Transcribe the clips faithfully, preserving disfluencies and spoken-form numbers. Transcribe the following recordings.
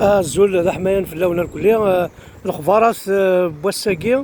Azul d aḥmayan fell-awen irkelli. Ah, lexbarat, ah, n wass-agi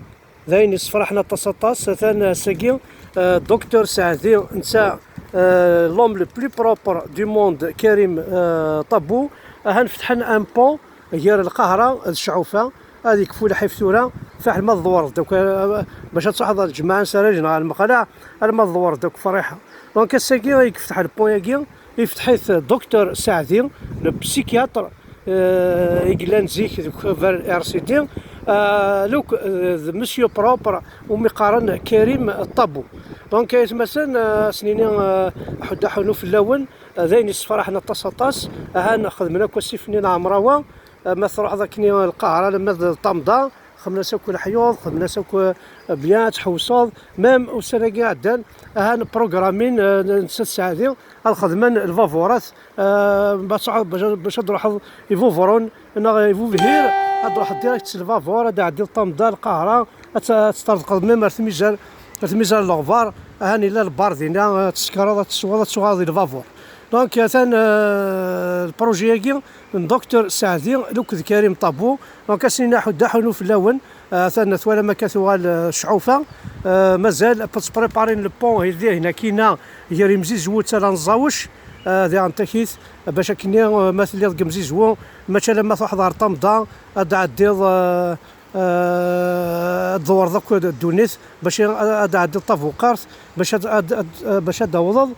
d ayen yessefraḥen aṭas, aṭas. Atan, ah, ass-agi, ah, Docteur Saɛdi, netta, ah, l'homme le plus propre du monde, Karim, ah, Tabou. Ahan fetḥen un pont gar Lqahra d Cɛufa. Ad yekfu lḥif tura, fiḥel ma tḍewreḍ akk, ah, bac ad truḥeḍ ɣer lǧemɛa n Saraǧ neɣ ɣer Lmeqlaɛ, alma tḍewreḍ akk friḥa. Donc ass-agi i yefteḥ le pont-agi, yefteḥ-it Docteur Saɛdi, le psychiatre, euh, i yellan zik deg ukabar R C D, euh, luk, euh, d Monsieur Propre, umi qqaren Karim Tabou. Donc, ay atmaten, euh, ad s-nini, euh, aḥuddu aḥunnu fell-awen, euh, d ayen yessefraḥen aṭas, aṭas. Ahan xedmen akk asif-nni n Ɛemrawa, euh, ma truḥeḍ akkenni Lqahra, alamma d Ṭamḍa, xedmen-as akk leḥyuḍ, xedmen-as akk, euh, bien, ad tḥewseḍ. Même ussan-agi iɛeddan, ahan programmin, euh, n Sat Saɛdi, ad xedmen lbaburat, euh, bac, bac, bac ad ruḥeḍ Ibubrun neɣ Ibubhir, ad ruḥeḍ direct s lbabur, ad ɛeddiḍ Ṭamḍa, Lqahra, ad t-, ad teṭṭerḍqeḍ même ar tmizar, ar tmizar n Leɣbar. Ahan illa lbar dinna, ad tsekreḍ, ad tesweḍ, ad tuɣaleḍ di lbabur. Donc, atan, euh, le projet-agi n Docteur Saɛdi, luk d Karim Tabou. Donc, ad s-nini aḥuddu aḥunnu fell-awen. Euh, atan twalam akka tuɣal, euh, Cɛufa. Euh, mazal ad tettprépari le pont, il dihin akina, gar Imzizwu d Tala n Ẓẓawec. Euh, diɣen takit, bac akkenni, euh, ma telliḍ deg Imzizwu, mačči alamma truḥeḍ ɣer Ṭamḍa, ad d-tɛeddiḍ, euh, euh, ad tḍewreḍ akk ddunit, bac ad, ad d-tɛeddiḍ tabuqart, bac ad, ad, ad, bac ad d-tawḍeḍ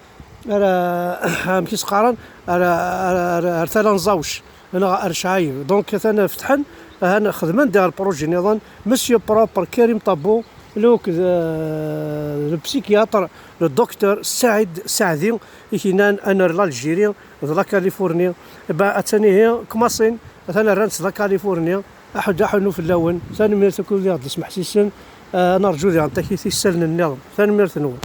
ar, amek i s-qqaren, ar, ar, ar, ar Tala n Ẓẓawec neɣ ar Cɛayeb. Donc, atan fetḥen, ahan xedmen diɣ le projet nniḍen. Monsieur Propre, Karim Tabou, luk d, euh, le psychiatre, le docteur Saïd Saadi, i k-yennan ad nerr l'Algérie d la Californie. Eh ben, atan ihi, kmaṣin, atan rran-tt d la Californie. Aḥuddu aḥunnu fell-awen. Tanemmirt akk i wid i ɣ-d-ismeḥsisen. Ah, ad nerǧu diɣen takit isalen nniḍen. Tanemmirt-nwen.